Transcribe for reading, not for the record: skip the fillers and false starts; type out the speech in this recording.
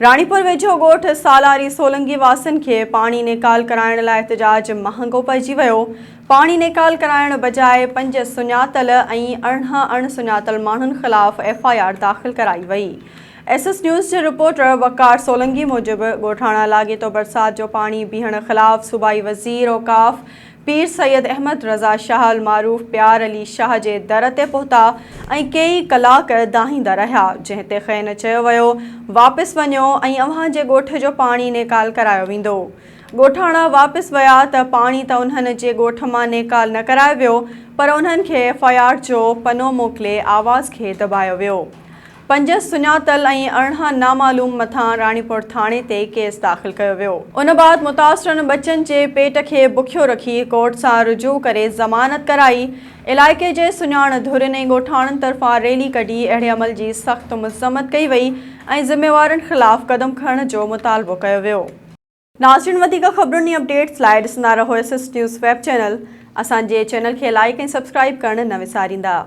راڻيپور ويجهو ڳوٺ سالاري سولنگي واسين کي پاڻي نيڪال ڪرائڻ لاء احتجاج مهانگو پئجي ويو، پاڻي نيڪال ڪرائڻ بجاء پنج سڃاتل ۽ 18 اڻ سڃاتل ماڻهن خلاف ايف I R داخل ڪرائي وئي. ايس ايس نيوز جي رپورٽر وقار سولنگي موجب ڳوٺاڻا لاڳيتو برسات جو پاڻي بيهڻ خلاف صوبائي وزير اوقاف پير سيد احمد رضا شاهه المعروف پيار علي شاهه جي در تي پهتا ۽ ڪيئي ڪلاڪ دانهيندا رهيا، جنهن تي کين چيو ويو واپس وڃو ۽ اوهان جي ڳوٺ جو پاڻي نيڪال ڪرايو ويندو. ڳوٺاڻا واپس ويا ته پاڻي ته انهن جي ڳوٺ مان نيڪال نه ڪرايو ويو پر انهن کي ايف I R جو پنو موڪلي آواز کي دٻايو ويو. پنج سڃاتل ۽ 18 نامعلوم مٿان راڻيپور ٿاڻي تي ڪيس داخل ڪيو ويو. ان بعد متاثرن ٻچن جي پيٽ کي بکيو رکي ڪورٽ سان رجوع ڪري ضمانت ڪرائي، علائقي جي سڃاڻ ڌرين ۽ ڳوٺاڻن طرفان ريلي ڪڍي اهڙي عمل جي سخت مذمت ڪئي وئي ۽ ذميوارن خلاف قدم کڻڻ جو مطالبو ڪيو ويو. ناظرين وڌيڪ خبرن ۽ اپڊيٽس لاء ڏسندا رهو S S news web channel اسان جي چينل کي لائيڪ ۽ سبسڪرائيب ڪرڻ نه وساريندا.